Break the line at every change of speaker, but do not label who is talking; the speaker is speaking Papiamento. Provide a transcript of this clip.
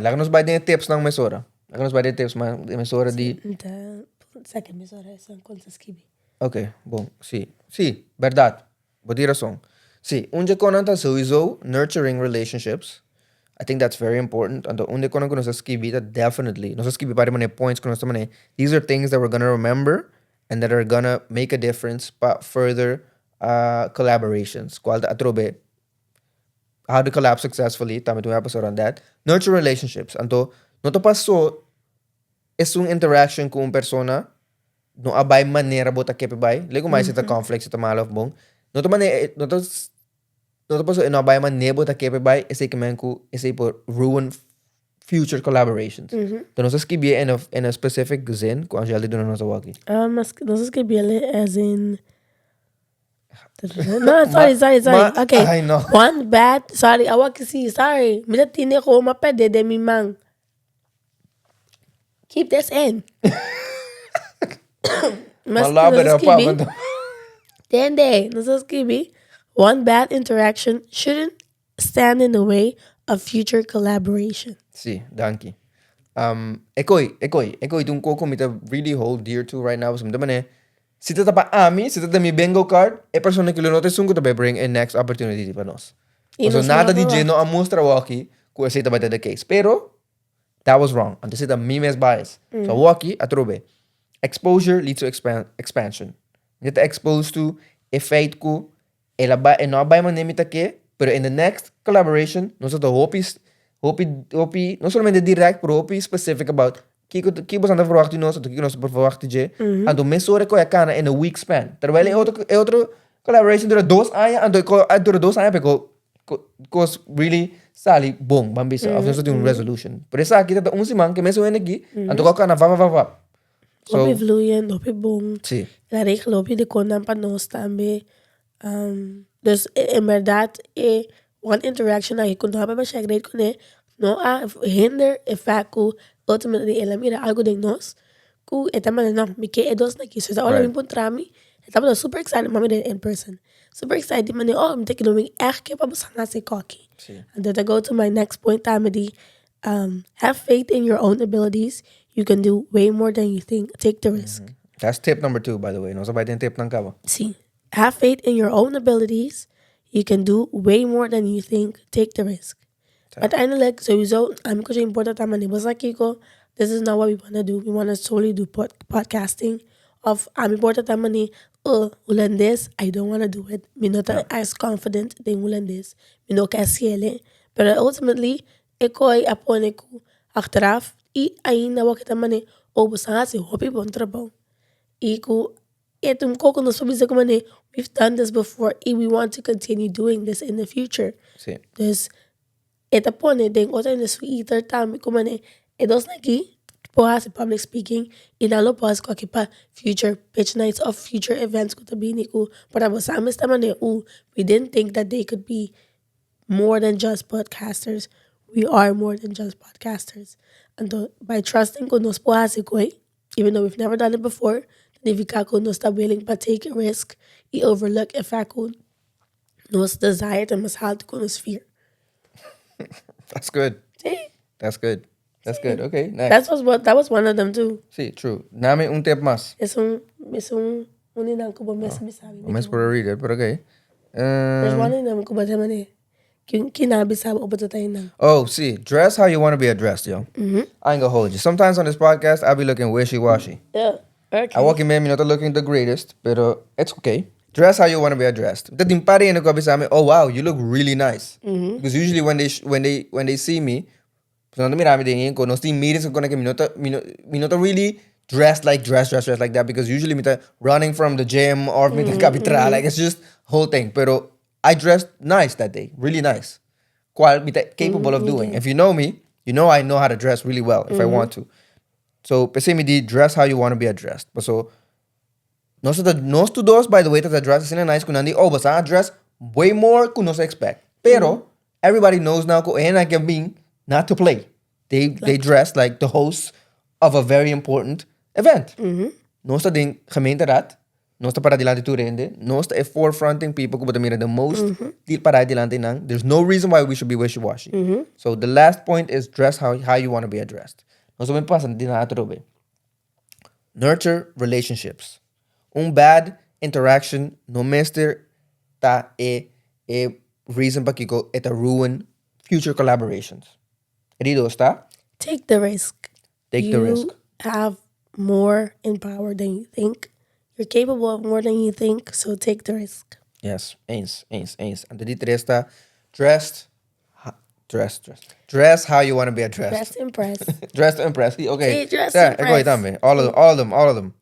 Laga nos bai den e tipsnan mesora. Laga nos bai den e tips mesora di.
Nta saka mesora esun kon sa skibi.
Ok, bon, si. Si, bèrdat. Bo tin rason. Si, un dje konan ta souiso nurturing relationships. I think that's very important. Anto un dje konan ku nos a skibi ta definitely, nos a skibi par di manera points ku nos ta manera, these are things that we're gonna remember and that are gonna make a difference pa further collaborations. Kual ta atrobe how to collab successfully, tambe tin un episode on that. Nurture relationships. Anto no ta paso esun interaction ku un persona no a bai manera bo ta kepe bai. Lego mai si ta conflict, si ta malo of bon. No ta manera, no ta, no ta paso e no a bai manera bo ta kepe bai, esei ke men ku esei por ruin future collaborations. Enton nos a skibié in a, in a specific zin ku Angel di duna nos awaki.
Nos a skibié as in No, sorry, sorry, sorry.
Ma,
okay.
Ay, no.
One bad, sorry, awaki si, sorry. Mi ta tine gewoon ma perde den mi man. Keep this in.
Ma laba
nos
da pa,
skibi. Tende, nos a skibi. One bad interaction shouldn't stand in the way of future collaboration.
Sí, danki. E koi, e koi, e koi ta un kos ku mi ta really hold dear to right now, pasobra mi ta manera, si ta ta pa ami, si ta ta mi bingo card, e persona ku lo no ta esun ku ta bai bring e next opportunity pa nos.
I
Pasobra
nos no
nada
a
di dje
verwacht.
no a mustra awor ku esei ta bai ta the case. Pero, that was wrong. Anto esei ta mi mes bias. So awor atrobe, exposure leads to expansion. Mi ta exposed to e feit ku el a bai, e no a bai manera mi ta ke, pero in the next collaboration nos a ta hopi, hopi, hopi, no solamente direct, pero hopi specific about kiko, kiko boso ta verwacht di nos, anto kiko nos por verwacht di dje. Anto mesora ku a kana in a week span. Terwijl e otro, e otro collaboration dura 2 aña, anto a dura 2 aña pa e kos really sali bon, ban bisa, of nos a tin un resolution. Pero esaki ta un siman ku e mesun hende aki, anto ku a kana va va va va. So,
Hopi vloeiend, hopi bon. El a regla hopi di konnan pa nos tambe. Dus en berdad e one interaction aki ku no a bai masha great kuné no a hinder e fact ku ultimately el a mira algu den nos ku e ta manda no mi ke e dos aki. So ora mi puntra mi e tabata super excited pa mira in person. Super excited mane oh mi ta kere mi ègt ke pa bo san hasi koki. Anto ta go to my next point tambe di have faith in your own abilities, you can do way more than you think, take the risk.
That's tip number two, by the way. Nos a bai den tipnan kaba.
Sí. Have faith in your own abilities, you can do way more than you think, take the risk. Uiteindelijk, sowieso, ami ku importa ta mane bo sa kiko, this is not what we wanna do, we wanna solely do podcasting. Of ami por ta mane, oh, Hulandes, I don't wanna do it. Mi no ta as confident den Hulandes. Mi no ke hasiele. Pero ultimately, e koi a pone ku achteraf i ainda wak ta mane, oh, bo sa hasi hopi bon trabou. I ku e ta un koko nos por bisa ku mane, we've done this before i we want to continue doing this in the future. Dus e ta pone den otro hende su iter tambe ku mane e dosnan aki por hasi public speaking i nan lo por hasi koki pa future pitch nights of future events ku ta bini ku por tabata sa mes ta mane we didn't think that they could be more than just podcasters, we are more than just podcasters. Anto by trusting ku nos por hasi koi even though we've never done it before ta nifiká ku nos ta willing pa take a risk i overlook e fact ku nos desire ta mas haltu ku nos fear.
That's good.
Sí.
That's good. That's good. Okay, next.
That was one of them too.
Sí, true. Nami un tip mas.
Es un di nan ku bo mes bisa mi.
Bo mes por read it, pero okay.
There's one in them ku bo ta mane. Ki nan bisa bo ta nan.
Oh, sí. Dress how you want to be addressed, yo. I ain't gonna hold you. Sometimes on this podcast, I be looking wishy-washy.
Yeah.
I walk in man, not looking the greatest, pero it's okay. Dress how you want to be addressed. Dat tin par hende ku a bisa mi, "Oh wow, you look really nice." Because usually when they see me, nan ta mira mi den ku nos tin meetings ku mi no ta mi no ta really dressed like dress dress dress like that because usually mi ta running from the gym or mi ta kapitra, like it's just whole thing. Pero I dressed nice that day, really nice. Kual mi ta capable of doing. If you know me, you know I know how to dress really well if I want to. So, p'esei mi di dress how you want to be addressed. So, nos tur dos, by the way, ta dress asina nice ku nan di, "Oh, bo a dress way more ku nos expect." Pero, everybody knows now ku e can bin not to play. They dress like the hosts of a very important event. Nos ta den gemeenteraad. Nos ta para dilanti tur hende. Nos ta e forefronting people ku bo ta mira the most di para dilanti nan. There's no reason why we should be wishy-washy. So the last point is dress how you want to be addressed. Nos tambe pasa di na atrobe. Nurture relationships. Un bad interaction no mester ta e reason pakiko e ta ruin future collaborations. Rido, sta?
Take the risk.
Take the
You
risk.
Have more in power than you think. You're capable of more than you think, so take the risk.
Yes, eens, eens, eens. En di tres ta dress how you want to be addressed.
Dress to impress.
Dress to impress. Okay.
Sí, dress to
Yeah, ik
impress.
tambe. All of them, all of them, all of them.